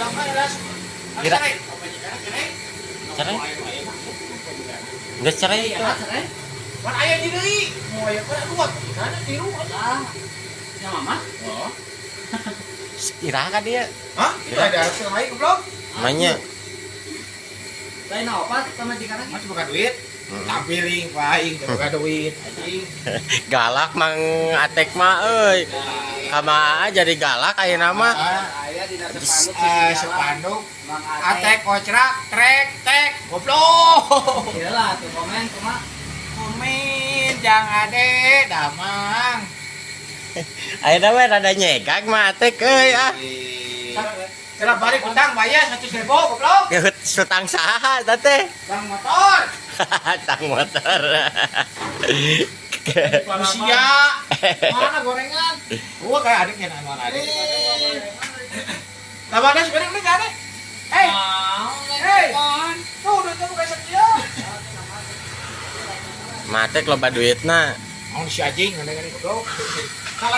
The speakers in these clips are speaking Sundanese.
Kira. Cerai? Geus cerai itu. Cerai. Pan aya di deui. Mau aya kana dua, kana tilu. Ah. Ya mama. Oh. Iraha ka dia? Hah? Itu ada harus lain goblok. Nanya. Lain apa pamajikan lagi? Masih buka duit. Tampiling paing buka duit anjing. Galak Mang Atek mah euy. Kama jadi galak ayeuna mah. Aya dina sepanduk Eh, sisi sepanduk Mang Atek kocrak trek tek goblok. Iyalah tuh komen kumaha. Komen jangan ade damang. Ayeuna mah rada nyegag Mang Atek euy ah. Celah balik utang bayar 100.000 goblok. Geut sutang saha eta teh? Bang motor. Tang motor. Usia. Mana gorengan? Gua kayak adik yang anu adik. Lah ada sebenarnya ini ada. Hei, hei. Tuh udah tuh bukan setia. Matek loba duitna. Mau si anjing ngene-ngene goblok.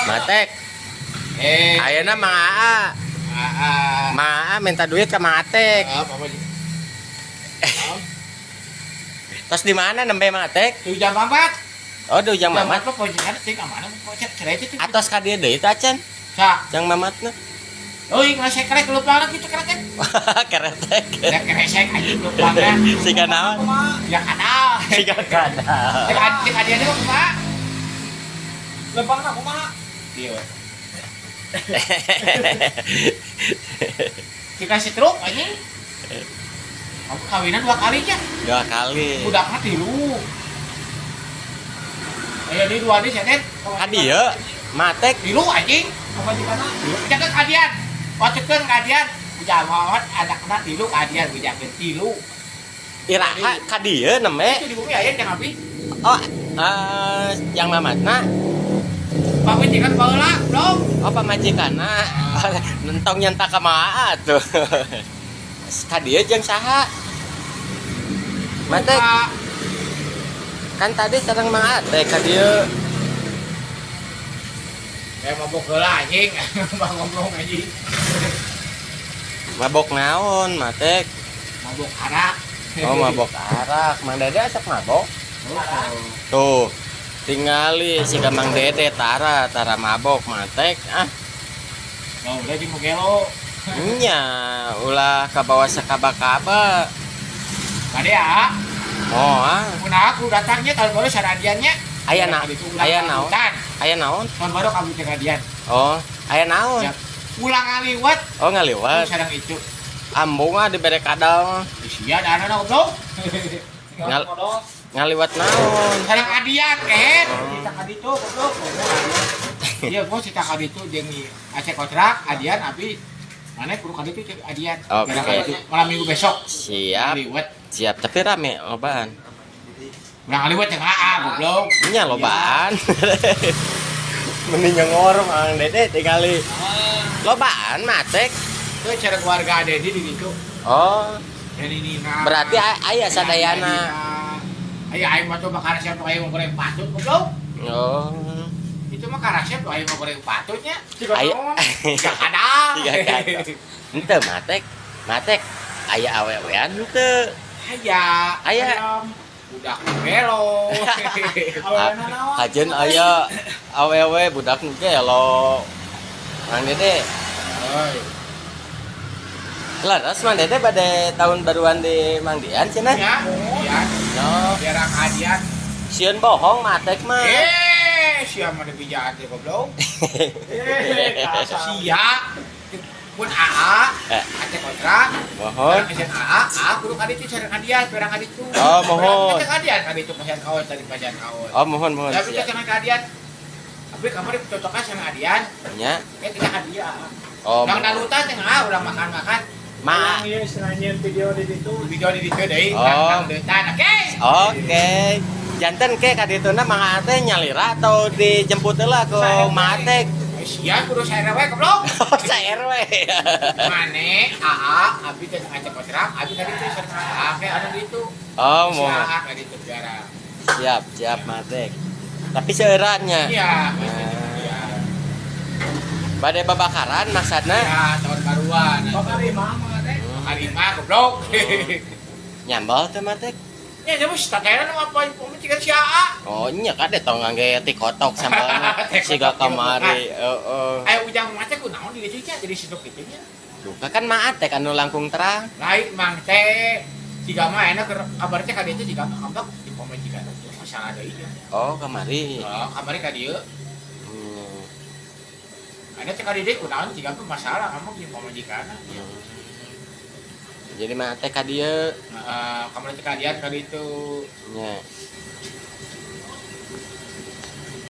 Matek, Eh, ayeuna Mang Aa. ah, Mang Aa minta duit ka Mang Atek. ah, apa aja? Terus di mana nembe Mang Atek? Tuh jam 4. Oh, di Ujang Mamat. Mamat mah poin ting mana pocet cerai itu. Atos ka dieu deui teh acan. Sa. Jang Mamatna. Euy, ngasih kerek leumpangna kitu keretek. Keretek. Ya keresek anjing leumpangna. Siga naon? Ya kadal. Siga kadal. Cek cek adiannya mah kumaha? Lempangna kumaha? Iya. Dikasih truk anjing. Kamu kawinan dua kali nya. Dua kali. Budakna tilu. Aya di dua di senet. Ka dieu Matek Tilu anjing. Pamajikanna Tilu. Jaga kadian. Wacekeun kadian. Bujang mawat anakna tilu kadian bujakeun tilu. Iraha ka dieu nembe. Itu di bumi aya yang abi. Oh, eh yang Mamatna. Pamajikan baheula, blong. Oh, pamajikanna. Nentong nyenta ka Maa tuh. Ka dieu jeung saha? Matek kan tadi sareng Mang Atek ka dieu. Eh mabok heula anjing. Bang ngomong anjing. Mabok naon, Matek? Mabok arak. Oh, mabok arak. Mang Dede asap mabok. Tuh, tingali si Mang Dede tara tara mabok Matek ah. Oh, udah di Mugello. Nya, ulah kabawa sakaba-kaba. Kade ya. Oh, ah. Mun aku datangnya tahun baru saradiannya. Aya na, aya naon? Aya naon? Tahun baru kamu cek adian. Oh, aya naon? Ya. Ulang ngaliwat. Oh, ngaliwat. Sarang itu. Ambung ah dibere kadal. Sia dana na goblok. Ngal ngaliwat naon? Sarang adian kehet. Cita kaditu goblok. Iya, gua cita kaditu jeung Aceh kontrak adian abi mana kudu kaditu cek adian. Oke. Malam minggu besok. Siap. Ngaliwat. Siap, tapi rame lobaan. Ulang ngaliwat jeung aa goblok. Nya lobaan. Mending nyengor Mang Dede tingali. Lobaan Matek. Itu cara keluarga Dedi di ditu. Oh, Jadi Nina. berarti aya sadayana. Aya aing mah coba karasep aya mau goreng patut goblok. Oh. Itu mah karasep aya mau goreng patutnya. Aya. Tiga kadal. Tiga kadal. Henteu Matek. Matek aya awewean henteu. Aya. Aya. Budak gelo. Awewena naon? Kajen aya awewe budak nu gelo. Mang Dede, Oi. leres Mang Dede pada tahun baruan di Mang Dian cenah. Ya, ya. No, Biar adian. sieun bohong Matek mah. Eh, siapa mah bijaan teh goblok. Sia. Pun AA, Aceh kontrak, Mohon. Orang kasihan AA, AA kudu kaditu sareng adian, perang kaditu. Oh, mohon. Perang kadian kaditu pasihan kaos tadi pasihan kaos. Oh, mohon mohon. Tapi Siap. sareng kadian. Tapi kamari cocoknya sareng adian, Nya. kayak tidak hadiah. Oh. Ulang dalutan teh ah, ulang makan-makan. Ma. Iya, istilahnya video di situ. Video di ditu deui, Oh. ulang dalutan. Oke. Oke. Janten ke kadituna Mang Ate nyalira atau dijemput heula ku Mang Atek? Sia kudu saya we goblok. Oh, sa RW. Mane AA abi teh ngajak kontrak, abi kaditu sareng AA kayak anu ditu. Oh, Si mohon. AA kaditu biara. Siap, siap Matek. Tapi seueurannya. Iya, Nah. iya. Bade babakaran maksudna. Ya, tahun baruan. Bakar imah mah teh. Bakar imah goblok. Nyambal teh mah teh. Ya, jadi mah tateran apa pamajikan si AA. Oh, nya kade tong ngangge tikotok sambalna siga kamari. Heeh. Ayo ujang mah teh kunaon di dieu nya jadi situ kitu nya. Duka kan maat teh anu langkung terang. Lain mang teh siga mah enak keur kabar teh ka dieu teh siga mah ngambek di pamajikan teh masalah deui nya. Oh, kamari. Oh, kamari ka dieu. Ada teh ka dieu kunaon siga mah masalah ngambek di pamajikan. Jadi mah teh ka dieu. Heeh, kamari teh ka dieu ka ditu. Nya.